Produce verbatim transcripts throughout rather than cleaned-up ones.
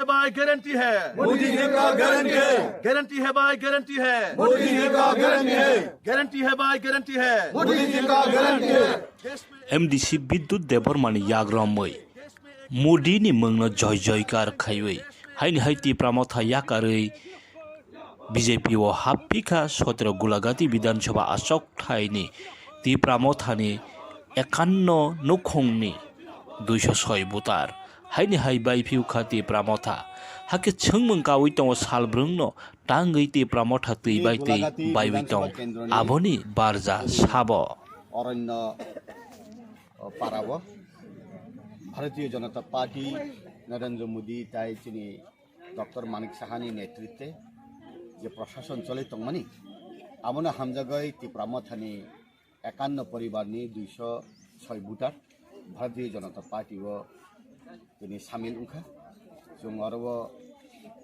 भाई गारंटी है। मोदी जी का गारंटी है। गारंटी है भाई, गारंटी है। मोदी जी का गारंटी है। गारंटी है भाई, गारंटी है। मोदी जी का गारंटी है। M D C Bidyut Debbarma ni yagromwi Modi ni mungno joy joykar khaiwi haini hai Tipra Motha yakarwi B J P o happikha sotro Gulagati Bidhan Sabha achok thaini Tipra Mothani ekanno nukhungni duiso soi butar. Haini hai bai phiu kha Tipra Motha. Hakhe chwngmung kaui tongo salbrwngno tangwi Tipra Motha twi bai twi baiwi tong. Aboni barja sabo. Oronno, o, parao Bharatiya Janata Party, Narendra Modi tai chini Doctor Manik Sahani netritwe je prashason choli tongmani, abono hamjagwi Tipra Mothani ekanno poribarni duiso soi voter Bharatiya Janata Party o tini samil wngkha. Chwng oro o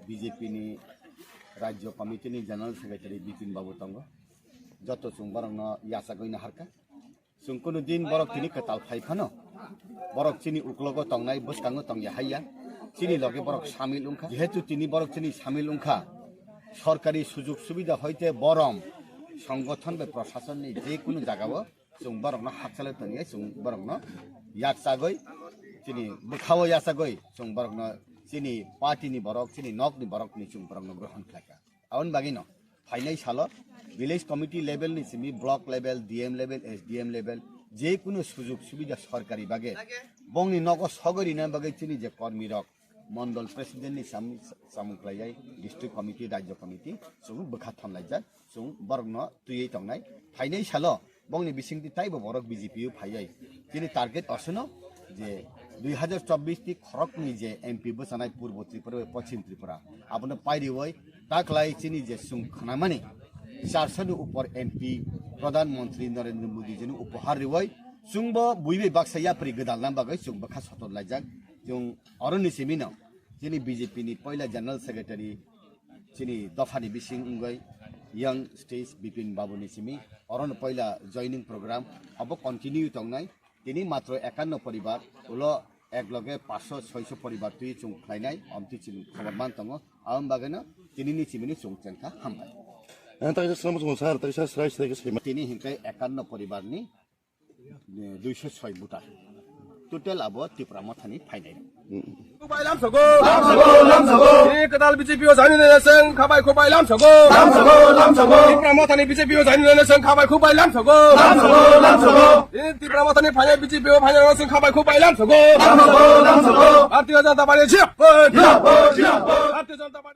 B J P ni Rajya Committee ni General Secretary Bipin Babu tongo. Joto chwng borokno yachagwi naharkha. Chwng kunu din borok tini kwtal phai phano, borok chini uklogo tongnai, bwskango tongya haiya, chini loge borok samil wngkha. Jehetu tini borok chini samil wngkha, sorkari sujug subida hoite borom, songgothon bai prasasonni je kunu jagao chwng borokno hakchalo tongya, chwng borokno yaksagwi, chini bwkhao yachagwi chwng borokno, chini party ni borok, chini nokni borokni chwng borokno grohon khlaikha. Aboni bagwino phainai salo village committee level ni simi block level, D M level, S D M level, je kunu sujug subida sorkari bagwi bongni nogo sogwi rina bagwi chini je kormi rok mondol president ni sam-, samung khlaiyai, district committee, rajya committee, chwng bwkha thomlaijak, chwng borokno twiwi tongnai. Phainai salo bongni bisingtwi taibo borok B J P o phaiyai. Chini target osono je dui hajar chobbish ti khoroknwi je M P bwchanai Purbo Tripura bai Pochim Tripura, abono pairiwi taklai chini je chwng khnamani charso ni upor M P Pradhan Mantri Narendra Modi jini upohar riwi chwngbo buibai baksa yapri gwdalna bagwi chwng bwkha sotor laijak. Chwng oroni simino chini B J P ni poila General Secretary chini dophani bising wngwi Young Stage Bipin Babu ni simi orono poila joining program abo continue tongnai. Tini matro ekanno poribar, ulo ek loge paanch sho, chhoi sho poribar twi chwng khlainai, omtwi chini khobor man tongo. Aboni bagwino tini ni chimini chwng chengkha, hambai. Ang tak sa swnam swngo sir, tak sa srai srai khe saiman. Tini hinkai ekanno poribar ni, eh, duiso soi butar. Total abo Tipra Mothani phainai. Khubai lamsogo. Lamsogo, lamsogo. Tini kwtal B J P o join nai seng khabai khubai lamsogo. Lamsogo, lamsogo. Tipra Mothani B J P o join nai seng khabai khubai lamsogo. Lamsogo, lamsogo. Tini Tipra Mothani phainai B J P o phainai seng khabai khubai lamsogo. Lamsogo, lamsogo. Bharatiya Janata Party jiyap. Jiyap, jiyap. Bharatiya Janata Party.